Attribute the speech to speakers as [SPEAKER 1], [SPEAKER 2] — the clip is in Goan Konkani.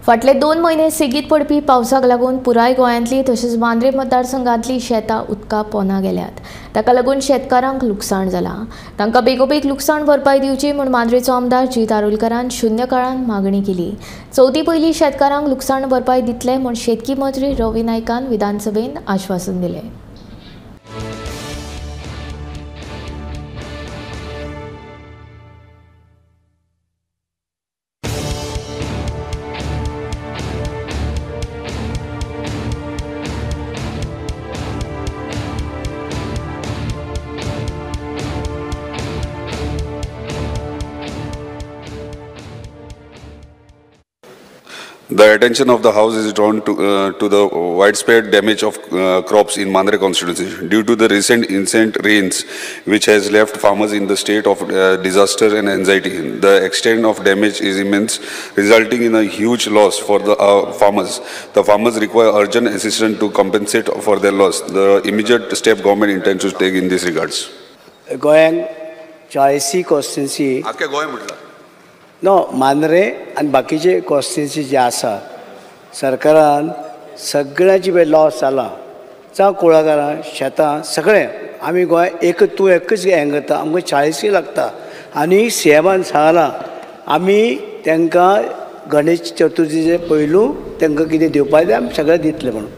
[SPEAKER 1] फाटले 2 म्हयने सेगीत पडपी पावसाक लागून पुराय गोंयांतली तशेंच मांद्रे मतदारसंघांतली शेतां उदका पोना गेल्यात. ताका लागून शेतकारांक लुकसाण जालां. तांकां बेगोबेग लुकसाण भरपाय दिवची म्हूण मांद्रेचो आमदार जीत आरोलकारान शून्य काळान मागणी केली. चवथी पयलीं शेतकारांक लुकसाण भरपाय दितले म्हूण शेतकी मंत्री रवी नायकान विधानसभेन आश्वासन दिलें.
[SPEAKER 2] The attention of the House is drawn to the widespread damage of crops in Mandre constituency due to the recent incessant rains, which has left farmers in the state of disaster and anxiety. The extent of damage is immense, resulting in a huge loss for the farmers. The farmers require urgent assistance to compensate for their loss. The immediate step government intends to take in this regards.
[SPEAKER 3] गोंयांत 40 constituency.
[SPEAKER 2] आख्या गोंय म्हटलं.
[SPEAKER 3] नो, मांद्रे आनी बाकीचे कॉन्स्टिट्युन्सी जे आसा सरकारान सगळ्यांची पळय लॉस जाला, जावं कुळागरां शेतां सगळें. आमी गोंय एक तूं एकच हें करता, आमकां 40 लागता. आनी सी एमान सांगलां आमी तांकां गणेश चतुर्थीचे पयलू तांकां कितें दिवपाक जाय आमी सगळें दितले म्हणून.